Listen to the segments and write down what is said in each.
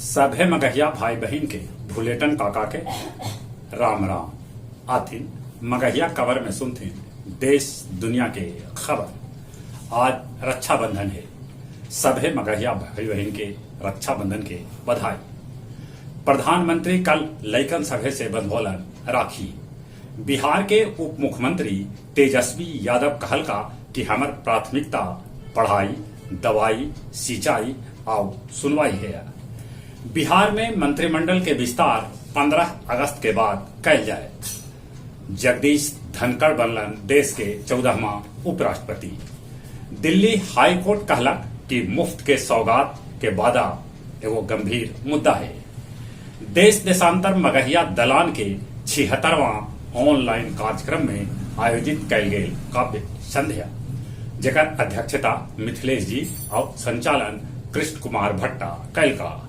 सभे मगहिया भाई बहिन के भुलेटन काका के राम राम। आथिन मगहिया कबर में सुनथिन देश दुनिया के खबर। आज रक्षाबंधन है, सभे मगहिया भाई बहिन के रक्षाबंधन के बधाई। प्रधानमंत्री कल लइकन सभे से बंधवौलन राखी। बिहार के उप मुख्यमंत्री तेजस्वी यादव कहलका कि हमर प्राथमिकता पढ़ाई, दवाई, सिंचाई आउ सुनवाई हे। बिहार में मंत्रिमंडल के विस्तार 15 अगस्त के बाद कैल जायत। जगदीश धनखड़ बनलन देश के 14वां उपराष्ट्रपति। दिल्ली हाईकोर्ट कहलक कि मुफ्त के सौगात के वादा एगो गंभीर मुद्दा हे। देश देशांतर मगहिया दलान के 76वां ऑनलाइन कार्यक्रम में आयोजित कैल गेल काव्य संध्या, जेकर अध्यक्षता मिथिलेश जी और संचालन कृष्ण कुमार भट्टा कैलका।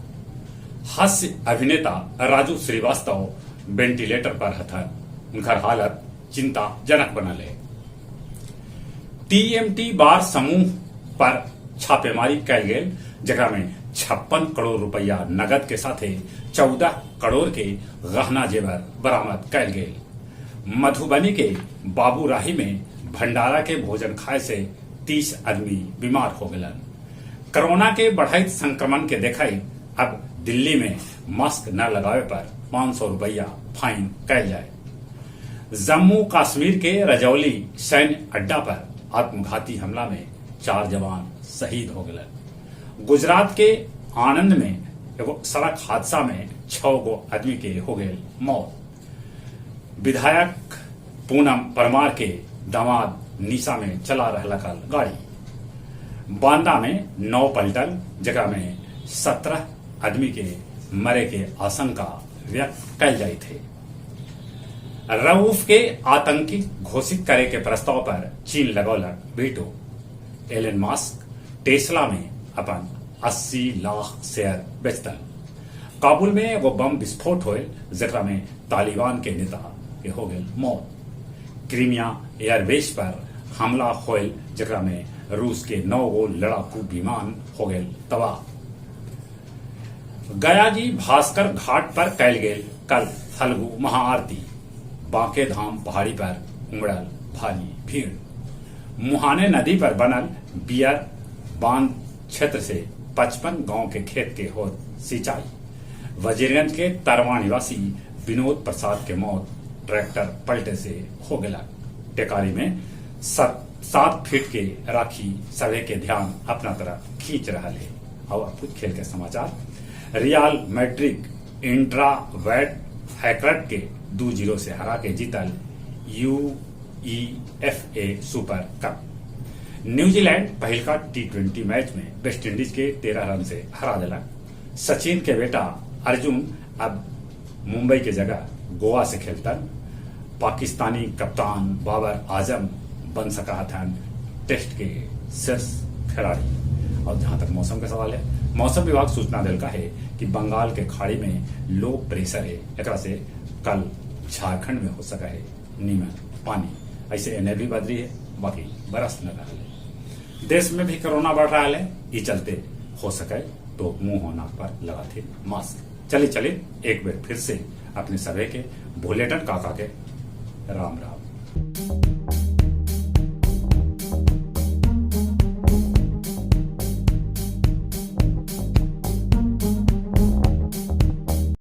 हास्य अभिनेता राजू श्रीवास्तव वेंटिलेटर पर हथन, उनकर हालत चिंताजनक बनल है। टीएमटी बार समूह पर छापेमारी कैल गेल, जेकरा में 56 करोड़ रुपया नगद के साथे 14 करोड़ के गहना जेवर बरामद कैल गेल। मधुबनी के बाबूराही में भंडारा के भोजन खाए से 30 आदमी बीमार हो गलन। कोरोना के बढ़त संक्रमण के देखई अब दिल्ली में मास्क न लगावे पर 500 रुपया फाइन कैल जाए। जम्मू कश्मीर के रजौली सैन्य अड्डा पर आत्मघाती हमला में 4 जवान शहीद हो गए। गुजरात के आनंद में एगो सड़क हादसा में 6 गो आदमी के हो गए मौत। विधायक पूनम परमार के दामाद निशा में चला रहल कल गाड़ी। बांदा में 9 पलटल, जकरा में 17 आदमी के मरे के आशंका व्यक्त कैल जाइत है। रऊफ के आतंकी घोषित करे के प्रस्ताव पर चीन लगौलक वीटो। एलन मस्क टेस्ला में अपन 80 लाख शेयर बेचतन। काबुल में एगो बम विस्फोट होल, जकरा में तालिबान के नेता के हो गए मौत। क्रीमिया एयरबेस पर हमला होल, जकरा में रूस के 9 गो लड़ाकू विमान हो गए तबाह। गया जी भास्कर घाट पर कैल गेल कल फल्गु महाआरती। बांके धाम पहाड़ी पर उमड़ल भारी भीड़। मुहाने नदी पर बनल बियर बांध क्षेत्र से 55 गांव के खेत के हो सिंचाई। वजीरगंज के तरवा निवासी विनोद प्रसाद के मौत ट्रैक्टर पलटे से हो गया। टेकारी में 7 फीट के राखी सभे के ध्यान अपना तरफ खींच रहा है। और अब कुछ खेल के समाचार। रियल मैड्रिड इंट्रावैट हैक्रट के 2-0 से हरा के जीतल UEFA super cup. New Zealand पहिलका T20 match में वेस्ट इंडीज के 13 रन से हरा दिलक। सचिन के बेटा अर्जुन अब मुंबई के जगह गोवा से खेलतन। पाकिस्तानी कप्तान बाबर आजम बन सका हथन टेस्ट के शीर्ष खिलाड़ी। और जहां तक मौसम का सवाल है, मौसम विभाग सूचना दिलका है कि बंगाल के खाड़ी में लो प्रेशर है, एकरा से कल झारखंड में हो सका है नीमन पानी। ऐसे एने भी बदरी है, बाकी बरस न रहा है। देश में भी कोरोना बढ़ रहा है, ये चलते हो सके तो मुंह और नाक पर लगा थे मास्क। चलिए चलिए एक बार फिर से अपने सभी के भोलेटन काका के राम राम।